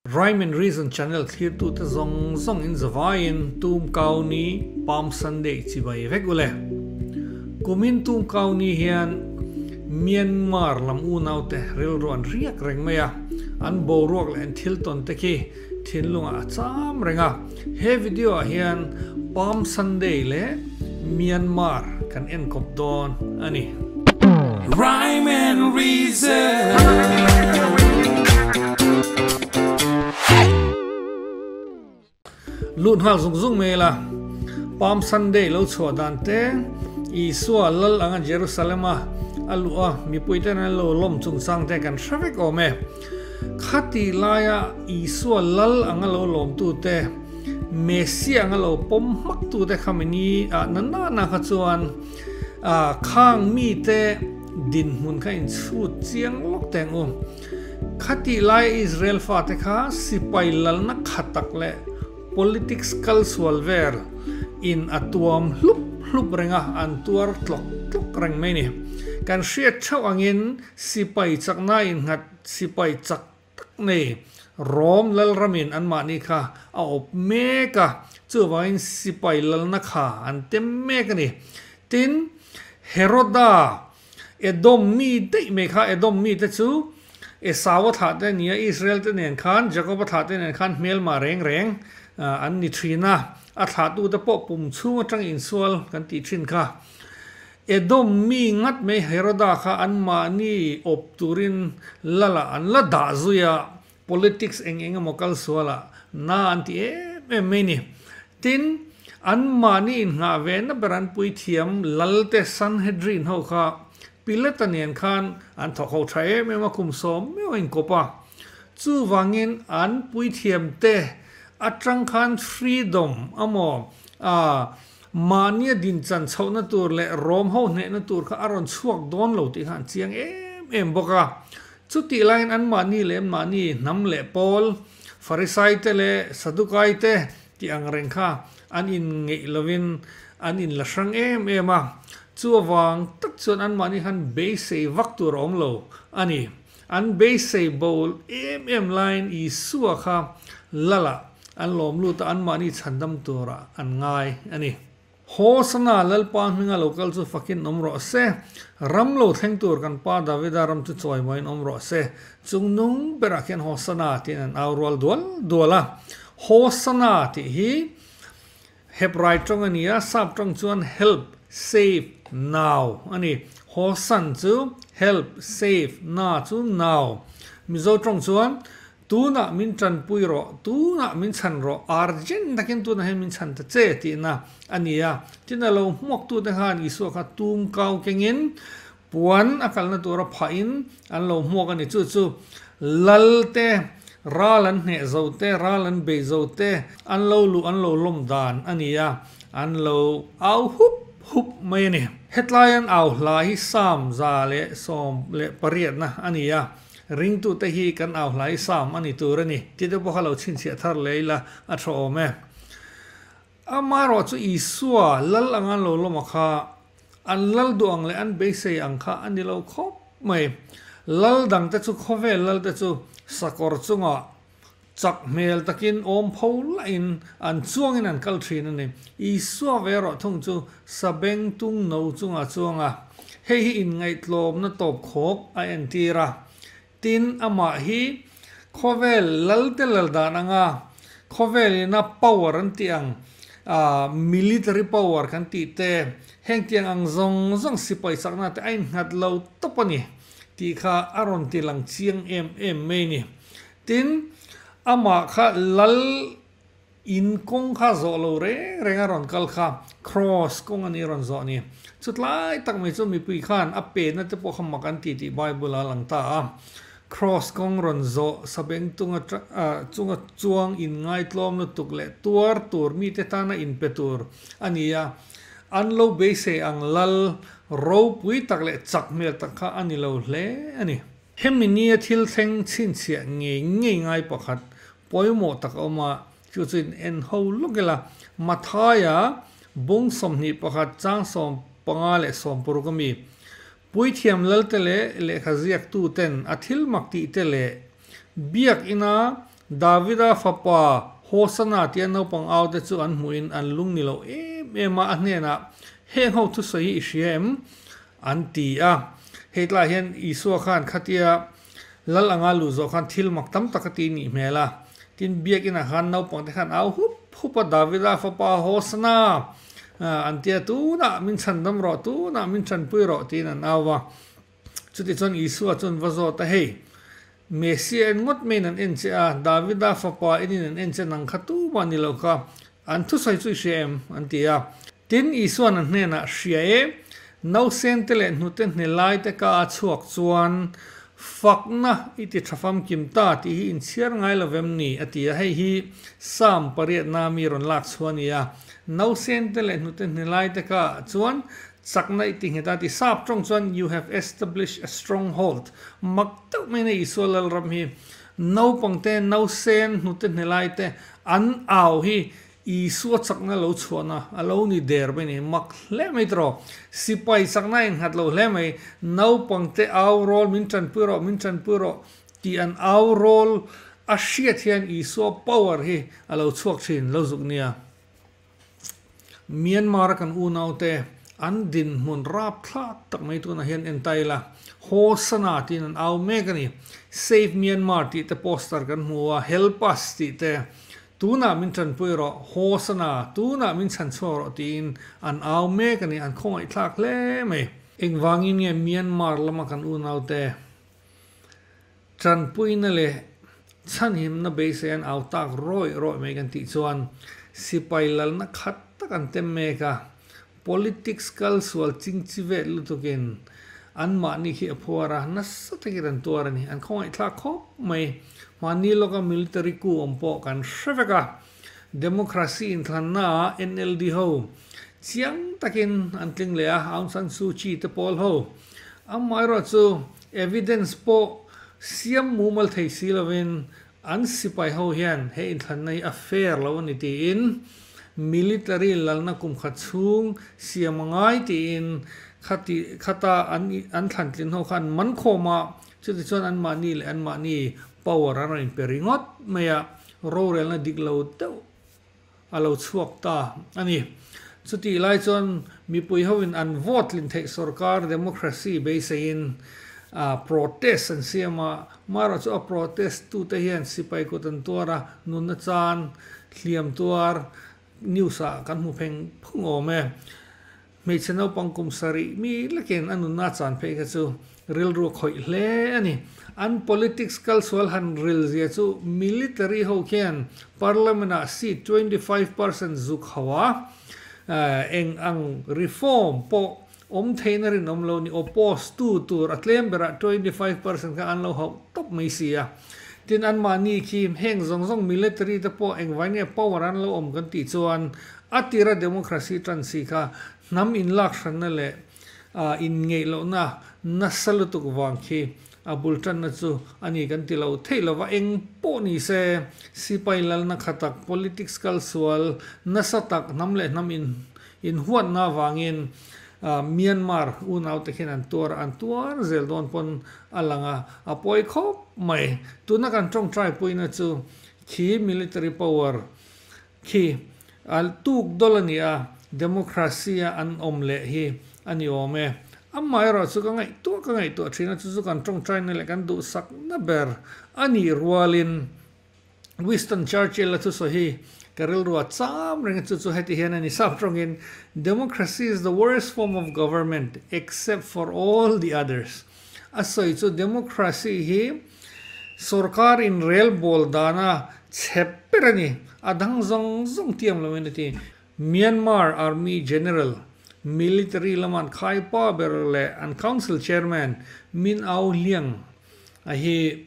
Rhyme and Reason channel thlirtute zawng zawng in zavaiin Tum Kau Ni, Palm Sunday, chibai vek ule. Kumin Tum Kau Ni hian Myanmar lam unaute rilru an riak reng mai a, an boruak leh an thil tawn te khi thinlungah a cham reng a. He video ah hian Palm Sunday leh Myanmar kan enkawp dawn a ni. Rhyme and Reason. Lut nghal zung zung mai ila, Palm Sunday lo chhuah dan te, Isua lal anga Jerusalem-a a luh a, mipuiten an lo lawm chungchang te kan hre vek awm e. Khati laia Isua lal anga lo lawmtute, Messia anga lo pawm hmaktute kha mini ah na nana kha chuan khang mite dinhmun kha inchhut chiang lawk teng u. Khati laia Israel fate kha sipai lalna khatak leh politics kalsual vel in a tuam hlup hlup reng a, an tuar tlawk tlawk reng mai ni. Kan hriat theuh angin Sipai chakna innghat sipai chak tak nei Rom lalramin anmahni kha a awp mek a, chuvangin sipai lalna kha an tem mek a ni. Tin, Heroda, Edom mi daih mai kha, Edom mite chu Esau-a thlah te a ni a, Israel te nen khan, Jakob-a thlah te nen khan hmelma reng reng an ni thin a, a thlahtute pawh pum chhung atang insual kan tih thin kha. Edom mi ngat mai Heroda kha anmahni awp turin lala an la dah zui a, politics eng eng emaw kal sualah na an ti em em mai ni. Tin, anmahni inngah ve na ber an puithiam lalte Sanhedrin ho kha Pilate-a nen khan an thawk ho tha em em a, kum sawm meuh a inkawp a. Chuvangin an puithiamte atang khan freedom amaw a Mahnia din chan chhohna tur leh rawm ho hnehna tur kha a rawn chhuak dawn lo tih kha an chiang em em bawk a. Chutih laiin anmahni leh anmahni hnam leh pawl, Farisaite leh Sadukaite tih ang reng kha an inngeih lovin an inla hrang em em a. Chu avang tak chuan anmahni khan beisei vak tur a awm lo a ni. An beisei bo em em laiin Isua kha Lala an lawm lut a, anmahni chhandam turah an ngai a ni. Hosana, Lalpa hminga lo kal chu fakin awm rawh se. Ram lo thleng tur kan pa Davida ram chu chawimawiin awm rawh se. Chung nung berah khian Hosana tiin an au rual dual dual a. Hosana tih hi Hebrai tawng a ni a, Sap tawng chuan help, save, now a ni. Hosan chu help, save, na chu now. Mizo tawng chuan tunah min tanpui rawh, tunah min chhan rawh, urgent takin tunah hian min chhan ta che tihna a ni a. Tin a lo hmuaktute khan Isua kha tum kau kengin Puan a kalna tura phahin an lo hmuak a ni. Chu chu lal te, ral an hneh zo te, ral an bei zo te, an lo luh an lo lawm dan a ni a, an lo au hup hup mai a ni. Hetlai an au hla hi Psalm 118na a ni a, ringtute hi kan au hla hi Psalm a ni tur a ni tih te pawh kha lo chhinchhiah thar leh ila a tha awm e. Amaherawh chu Isua lal anga an lo lawm a kha, an lal duh ang leh an beisei ang kha a ni lo khawp mai. Lal dangte chu khawvel lalte chu sakawr chungah chak hmel takin awm pho lahin an chuangin an kal thin a ni. Isua ve erawh thung chu sabeng tung no chungah chuang a, hei hi inngaihtlawmna tawp khawk a entir a. Tin, amah hi khawvel lalte lal dan anga khawvel ina power an tih ang, military power kan tih te, heng tiang ang zawng zawng sipai chakna te a innghat lo tawp a ni tih kha a rawn ti lang chiang em em mai a ni. Tin, amah kha lal In kawng kha zawh lo reng reng a rawn kal kha, Cross kawng a ni rawn zawh ni. Chutlai tak mai chu mipui khan a pehna te pawh kha mak an ti tih Bible ah a lang ta a. Cross kawng rawn zawh sabeng tunga chunga chuang in ngaitlawm lutuk leh tuar tur mite tana inpe tur a ni a. An lo beisei ang lal ropui tak leh chak hmel tak kha a ni lo hle a ni. Hemi nia thil thleng chhinchhiah ngei ngei ngai pakhat pawimawh tak a awm a, chu chu in en ho lawk ila. Mathaia bung 21 chang 15 leh 60 a mi, Puithiam lalte leh lehkha ziaktuten a thil mak tih te leh biakina Davida fapa Hosana tia naupang au te chu an hmuhin an lung ni lo em em a, a hnenah, Heng ho thusawi hi i hria em? An ti a. Hei tlaiah hian Isua khan khatia Lal anga luh zawh khan thil mak tam tak a ti nih hmel a. Tin, biakinah khan naupangte khan au hup hup a, Davida fapa Hosana! An ti a, Tunah min chhandam rawh, tunah min tanpui rawh tiin an au a. Chutichuan Isua chuan va zawt a, Hei, Messia en ngawt maiin an en che a, Davida fapa enin an en che nang kha tumah ni lo kha, an thusawi chu i hria em? an ti a. Tin, Isua'n a hnenah, Hria e, nausente leh hnute hne laite ka a chhuak chuan fakna i ti tha famkim ta tih hi inchhiar ngai lo vem ni? a ti a. Hei hi Psalm pariatna mi rawn lak chhuah a ni a. Nausente leh hnute hne laite ka ah chuan chakna i ti nghet a ti. Sap tawng chuan, You have established a stronghold. Mak deuh mai na Isua Lalram hi naupangte, nausen, hnute hne laite an au hi Isua chakna lo chhuahna a lo ni der mai ni. Mak hle mai tawh. Sipai chakna a innghat lo hle mai. Naupangte au rawl min tanpui rawh, min tanpui rawh tih an au rawl a hriat hian Isua power hi a lo chhuak thin lo zuk nia. Myanmar a kan unaute an dinhmun rapthlak tak mai tunah hian en ta ila. Hosana tiin an au mek a ni. Save Myanmar tih te poster kan hmu a, Help us tih te. Tunah min tanpui rawh, Hosana, tunah min chhan chhuak rawh tiin an au mek a ni, an khawngaihthlak hle mai. Engvangin nge Myanmar lama kan unaute tanpuina leh chhanhimna beisei an au tak rawih rawih mai kan tih chuan sipai lalna khat tak an tem mek a, politics kal sual chingchi vet lutukin anmahni khi a phuar a, nasa takin an tuar a ni. An khawngaihthlak khawp mai. Mahni lawka military coup awm pawh kan hre vek a. Democracy inthlannaah NLD ho chiang takin an tling leh a, Aung San Suu Kyi te pawl ho. Amaherawh chu evidence pawh siam mumal thei si lovin An sipai ho hian he inthlanna hi a fair lo a ni tiin military lalna kum khat chhung siam a ngai tiin khati khata an an thlantlin ho kha an man khawm a, chutichuan anmahni leh anmahni power an rawn inpe ringawt mai a, rorelna dik lo deuh a lo chhuak ta a ni. Chutih lai chuan mipui hoin an vote tlin theih sorkar democracy beiseiin protest an siam a, marawh chu a protest tute hian sipai kut an tuar a, nunna chan hliam tuar news ah kan hmu pheng phung awm e. Hmeichhe naupang kum sarih mi lekin a nunna chan phei kha chu rilru a khawih hle a ni. An politics kalsual han ril zia chu military ho khian parliament ah seat 25% zuk ho a, eng ang reform pawh awm theihna rinawm lo ni oppose tu tur a tlem berah 25% kha an lo hauh tawp mai si a. Tin anmahni khi heng zawng zawng military te pawh engvai nge power an lo awm kan tih chuan A tira democracy tan si kha hnam inlak hranna leh inngeih lohna nasa lutuk vang khi a bul tanna chu a ni kan ti lo theih lova, eng pawh ni se sipai lalna kha tak politics kal sual nasa tak hnam leh hnam in inhuatna vangin Myanmar unaute khian an tuar a, an tuar zel dawn pawn a lang a, a pawi khawp mai. Tuna kan tawngtai puina chu khi military power Khi a tuk dawlh a ni a, democracy a an awm leh hi a ni awm e. Amaherawh chu ka ngaihtuah ka ngaihtuah thin a, chu chu kan tawngtaina leh kan duhsakna ber a nih rualin Winston Churchill a thusawi hi ka rilru a cham reng a, chu chu heti hian a ni sap tawngin, Democracy is the worst form of government except for all the others. A sawi chu democracy hi sorkar inrelbawl dana chhep ber a ni, a dang zawng zawng tiam loin a ti. Myanmar Army General, military lama an khaipa ber leh an council chairman Min Aung Hlaing a hi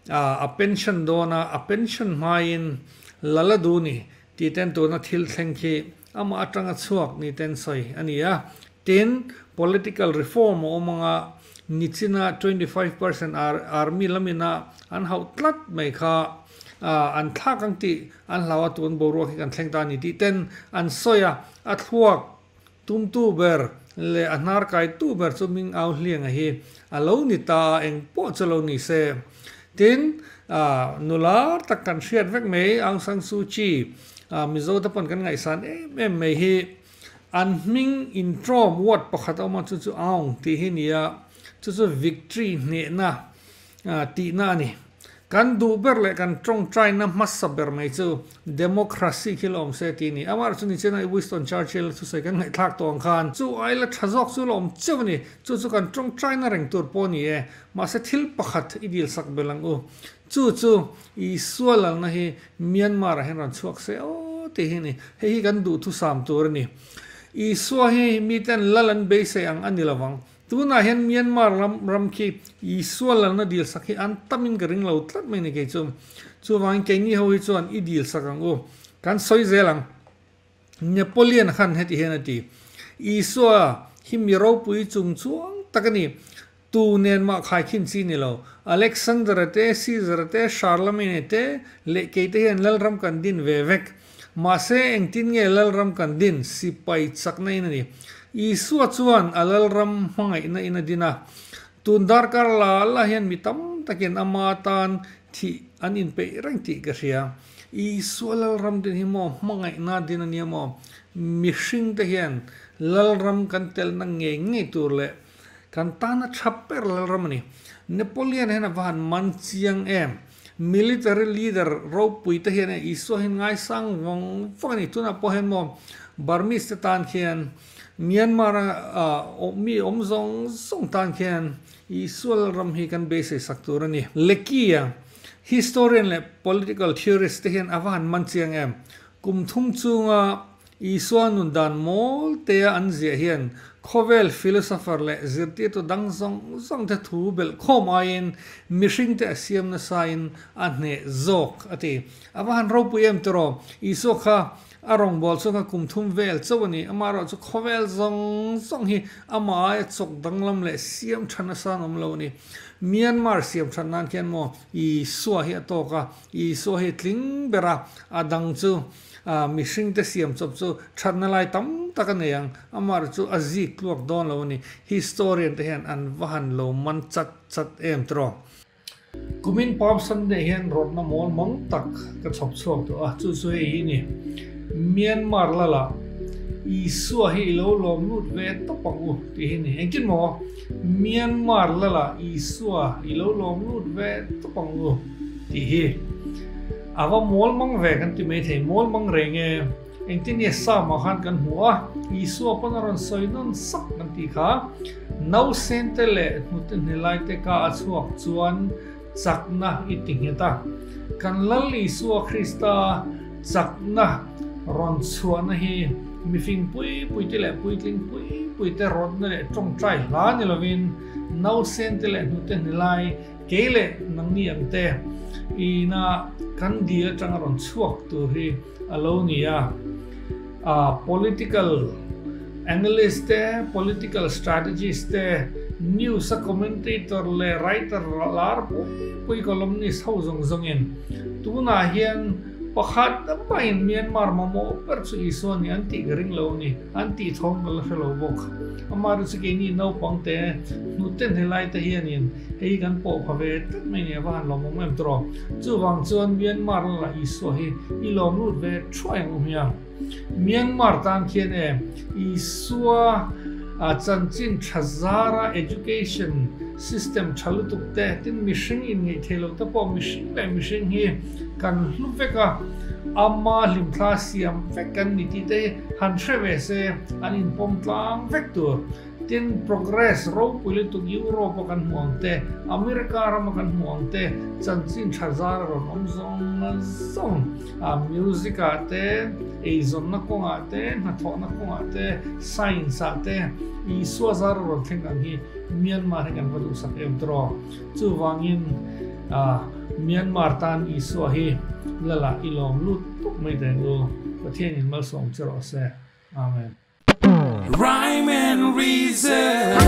a pension dawn a, a pension hmain Lala Duni tih ten tuna thil thleng khi amah atanga chhuak ni ten sawi a ni a. Tin, political reform a awm anga nichina 25% army lamina an hauh tlat mai kha an thlak ang tih an hlau a, tun boruak hi kan thleng ta a ni tih ten an sawi a, a thluak tumtu ber leh a hnar kaitu ber chu Ming Aung Hliang-a hi a lo ni ta a, eng pawh chu lo ni se. Tin, nula tak kan hriat vek mai Aung San Suu Kyi, Mizo te pawn kan ngaihsan em em mai hi an hming intrawm word pakhat a awm a, chu chu Aung tih hi ni a, chu chu victory hnehna tihna a ni. Kan duh ber leh kan tawngtaina hmasa ber mai chu democracy khi la awm se tih a ni. Amaherawhchu chu nichina i Winston Churchill thusawi kan ngaihthlak tawh ang khan chu ai la tha zawk chu la awm cheuh a ni. Chu chu kan tawngtaina reng tur pawh a ni e. Mahse thil pakhat i dil sak belh ang u. Chu chu Isua lalna hi Myanmar ah hian rawn chhuak se aw tih hi a ni. Hei hi kan duhthusam tur a ni. Isua hi miten lal an beisei ang a ni lovang. Tunah hian Myanmar ram ram khi Isua lalna dil sak hi an tamin ka ring lo tlat mai ni kei chu. Chuvangin keini ho hi chuan i dil sak ang u. Kan sawi zel ang. Napoleon khan heti hian a ti, Isua hi mi ropui chung chuang tak a ni. Tu nen mah khaikhin chi ni lo. Alexander-a te, Caesar-a te, Charlemagne te leh keite hian Lalram kan din ve vek. Mahse, engtin nge Lalram kan din? Sipai chakna in a ni. Isua chuan a Lalram hmangaihna in a din a. Tun darkar la la hian mi tam takin ama tan thih an inpeih reng tih ka hria. Isua Lalram din hi maw hmangaihna din a nia maw? Mihring te hian Lalram kan telna ngei ngei tur leh kan tana tha ber Lalram a ni. Napoleon hian a va han man chiang em? Military leader ropui te hian Isua hi ngaisang vawng vawng a ni. Tunah pawh hian maw Burmese te tan khian Myanmar a mi awm zawng zawng tan khian Isua Lalram hi kan beisei sak tur a ni. Lekia historian leh political theorist te hian a va han man chiang em? Kum thum chunga Isua nun dan mawl tea an ziah hian khawvel philosopher leh zirtirtu dang zawng zawng te thu belh khawm aiin mihring te a siam nasain a hneh zawk a ti. A va han ropui em tiraw? Isua kha a rawngbâwl chu kha kum thum vel chauh a ni. Amaherawh chu khawvel zawng zawng hi amah aia chawk danglam leh siam tha nasa an awm lo a ni. Myanmar siam that nan khian maw Isua hi a tawk a, Isua hi a tling ber a, a dang chu Mihring te siam chawp chu thatna lai tam tak a nei ang, amah chu a zik tluak dawn lo a ni. Historian te hian an va han lo man chat chat em tiraw? Kumin Palm Sunday hian rawtna mawl mang tak ka chhawp chhuak tawh a, chu chu hei hi ni. Myanmar lala Isua hi i lo lawm lut ve tawp ang u tih hi ni. Engtin maw? Myanmar lala Isua i lo lawm lut ve tawp ang u tih hi. A va mawl mang ve kan ti mai thei, mawl mang reng e. Engtin nge Psalm ah khan kan hmu a, Isua pawn a rawn sawi nawn sak kan tih kha. Nausen te leh hnute hnilai te ka a chhuak chuan chakna i ti nghet a. Kan Lal Isua Krista chakna rawn chhuahna hi mifing pui pui te leh puitling pui pui te rawtna leh tawngtai hla ni lovin nausen te leh hnute hnilai Kei leh nangni ang te ina kan dil atanga rawn chhuak tur hi a lo ni a. Political analyst te, political strategist te, news a commentator leh writer lar pui pui columnist ho zawng zawngin tunah hian pakhat mahin Myanmar mamawh ber chu Isua ni an tih ka ring lo a ni. An tih thawm ka la hre lo bawk. Amah chu keini naupang te hnuten helai te hianin hei hi kan pawh pha ve tlat mai ni a va han lawmawm em tawh. Chuvang chuan Myanmar lala Isua hi i lawm lut ve thuai ang u hmiang. Myanmar tan khian e Isua chanchin tha zara education system tha lutuk te tin mihring inngeih thei lo te pawh mihring leh mihring hi kan hlu vek a, ama hlimthla siam vek kan ni tih te hi han hre ve se an inpawm tlang vek tur. Tin, progress ropui lutuk Europe a kan hmu ang te, America rama kan hmu ang te, chanchin tha zar a rawn awm zawng zawng a, music ah te, eizawnna kawngah te, hnathawhna kawngah te, science ah te, Isua zar a rawn thleng ang hi Myanmar hi kan va duhsak em tiraw? Chuvangin Myanmar tan Isua hi Lala i lawm lut tuk mai teng u. Pathianin malsawm che rawh se. Amen. Rhyme and reason.